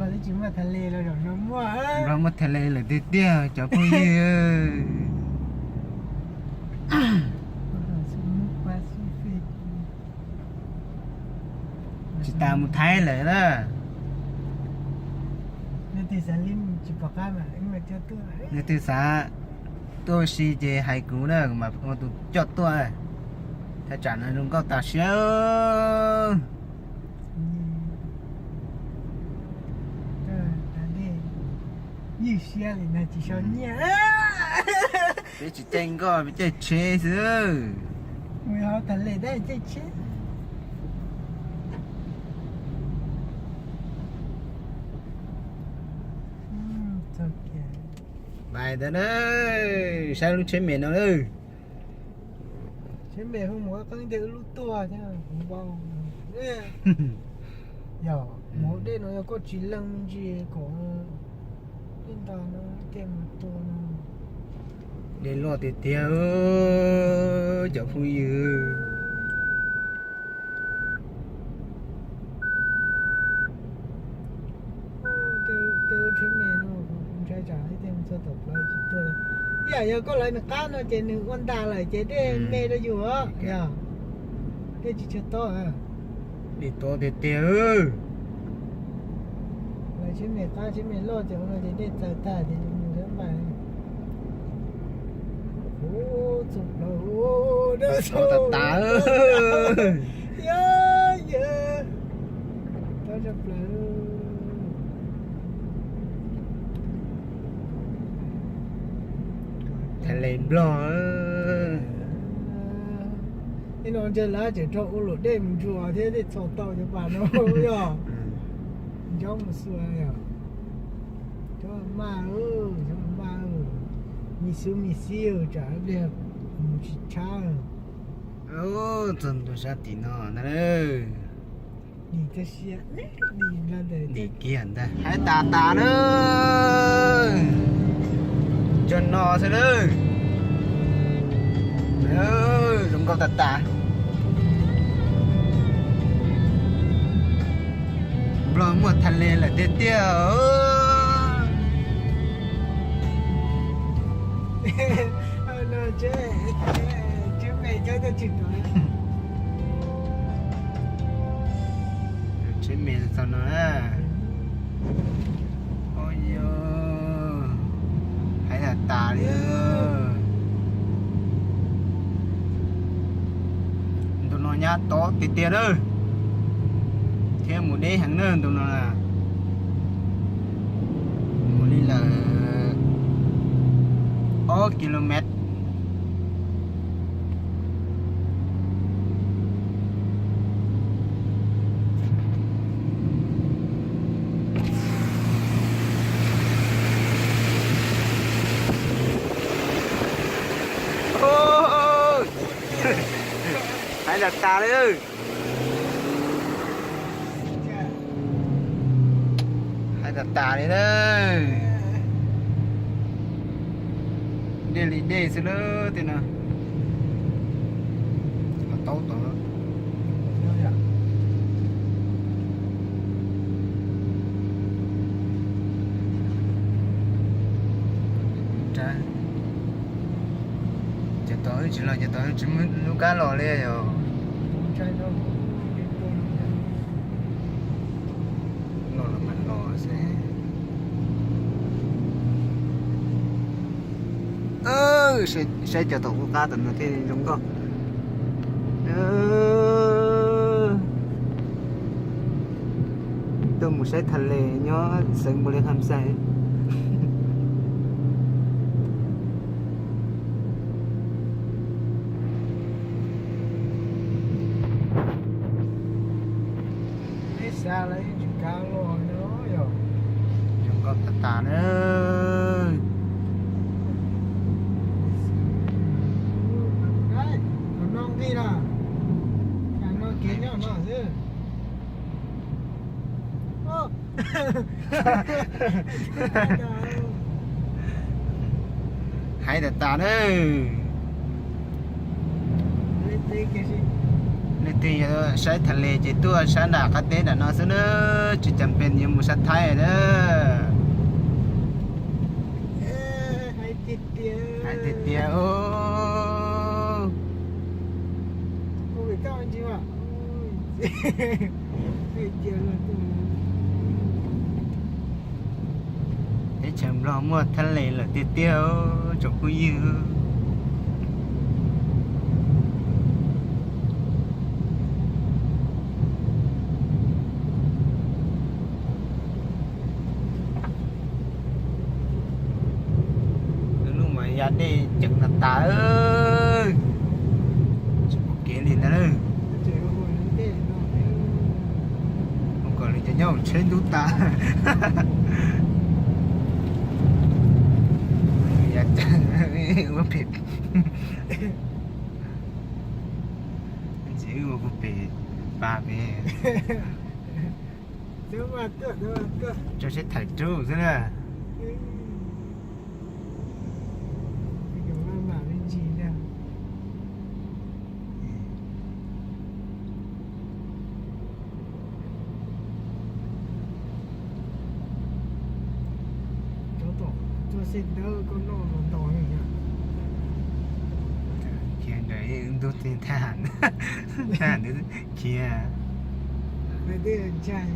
Nplog muaj tha le lawm tiag tiag cov phooj ywg. Tsis tas mus Thaib lawm na. Leej twg xav tuaj ua si ces hais kuv na, kuv mam ua tus coj tuaj. Thaj tsam no zoo nkauj tas siab. Ywj siab li no tsis sau nyiaj. Peb tsis caij nkoj, peb caij tsheb xwb. Mus hauv tas li tab caij tsheb. Pais ntawd na, saib lub tsheb me no na. Tsheb me hu mus qeeb tej lub tuaj thiab. Yog mus dej no yog koj tsis leej me ntsis kom tej ntawd no tej mus tua no. Dej loj tiag tiag cov phooj ywg. Tej lub tsheb me no kuv ntshai tsam ib txhia txog tom plawv tsis tuaj. Ib yam yog koj lawv nws qab no ces nws ua ntas lawm ces dej me rau yus os, yog dej tsis tshua tob. Dej tob tiag tiag. Lawv tsheb me qab tsheb me loj ces ua no ces dej txaws tag ces nws nrhiav npais. Ub, txog plawv, txog tas tas. Yog, yog, txog plawv. Tha le Nplog. Ib no ntshe lawv tseem rau ua luam dej mus ntsuas thiab dej txhos tau cov pas no yog. Ncob mus xua yog. Cov maj, cov maj, me xub me xib tsam pliag mus tsis tshab. Txog ntua sab tim no ntag. Dim kiag ntag. Hais tas tas na. Cog no xwb na. Zoo nkauj tas tas. Nplog muaj tha le lawm tiag tiag. Tsheb me txog no na. Ua, hais tas tas li. Ntu no nyab tob tiag tiag na, thiab mus deb heev na ntu no na. Mus li lawm ob kilomet. Hais tas tas li. Hais tas tas li na. Dej li dej xwb lawm tej no. Ho taub tod. Ces tos wb tsis los ces tos wb tsis muaj lub kab los li yog. Los los mas los xwb. Saib cov tom qub qab tom no thiaj zoo nkauj. Tuaj mus saib tha le nyob xeev Npaus Lis Kham Xais. Peb xav lawv yeej tsis kav los no yog. Zoo nkauj tas tas na. Tom no nqis na, tam no kev nyob no xwb. Hais tas tas na. Leej twg yuav saib tha le ces tuaj saib nram qab teb nram no xwb na, tsis cam pes yuav mus saib Thaib na. Hais tiag tiag. Teb chaws Nplog muaj tha le lawm tiag tiag tsoom phooj ywg. Lub mas ya dej ceev tas tas, tsis pom kev li ntag. Ua kom li cov nyob hauv tsheb ntub tas. Ya ua pem, ntxim ua pem, pa pem, tso seb thawm rub xwb na. Khiav ntawd ntub txij thab ham, thab ham ntawd khiav. Ntshai.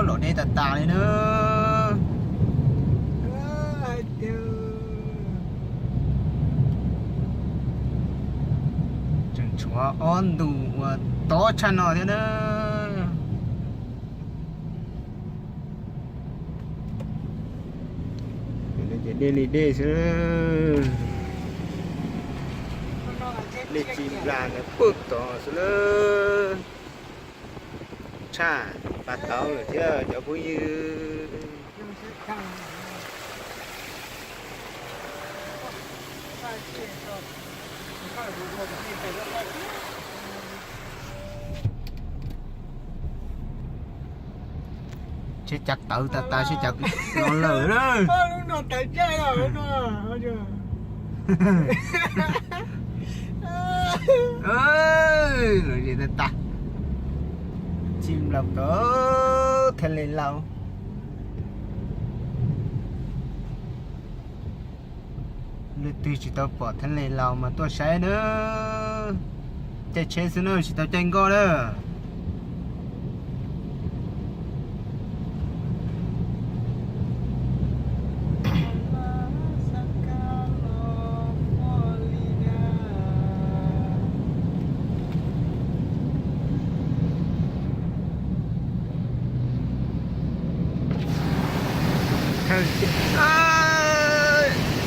Los deb tas tas li na. Tseem tshuav ob ntu uas tob tshaj no thiab na. Ces dej li dej xwb, dej tsis nplas ntawd puag tod xwb na. Tshaj pas tauv lawm thiab cov phooj ywg. Seb cas tawv tas tas, seb cas no lawm na. Lom zem tas tas, tsis nplas tau thaj le laus. Leej twg tsis tau pom thaj le laus mas tuaj saib na. Caij tsheb xwb na, tsis tau caij nkoj na.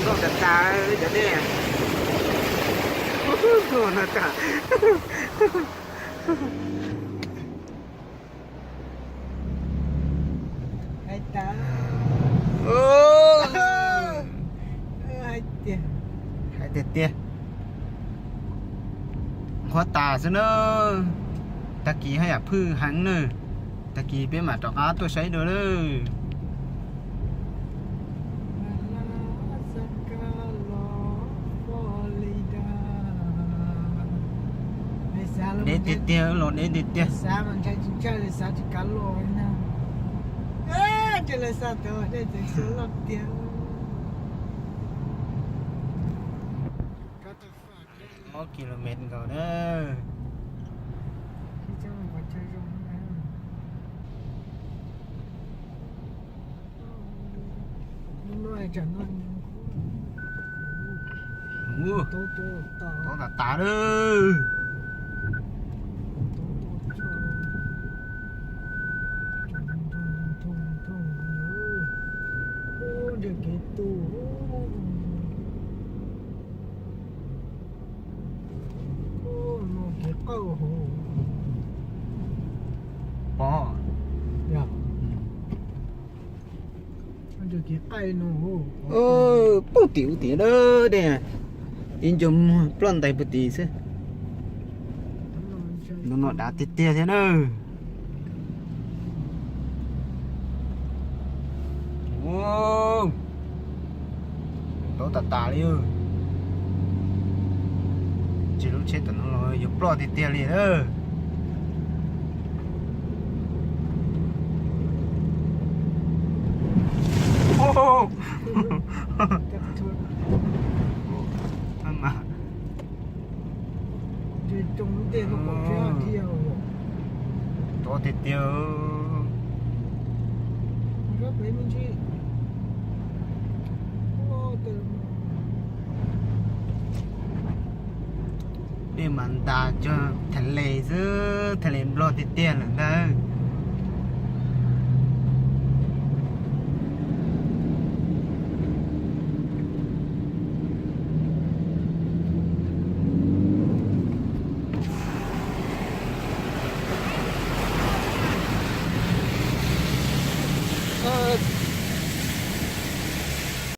Nkoj tas tas cov dej. Nkoj no tas. Hais tiag tiag, nqhuab tas xwb na. Tag kis haj yam phwj heev na. Tag kis peb mam rov qab tuaj saib dua lawm. Deb tiag tiag, los deb tiag tiag. Ob kilomet nkaus na. Ua, tau tas tas lawm. Ntsia kev tu. Kev qawj hauv. Pom. Puag tim ub tim na, dej ib ncua muag ploj ntais puag tim xwb. Ntu no dav tiag tiag thiab na. Tas tas li. Tsis lub tsheb tam no los yuav ploj tiag tiag li na. Rov tiag tiag. Dej mas ntas cuag tha les xwb, tha les Nplog tiag tiag lawm ntag.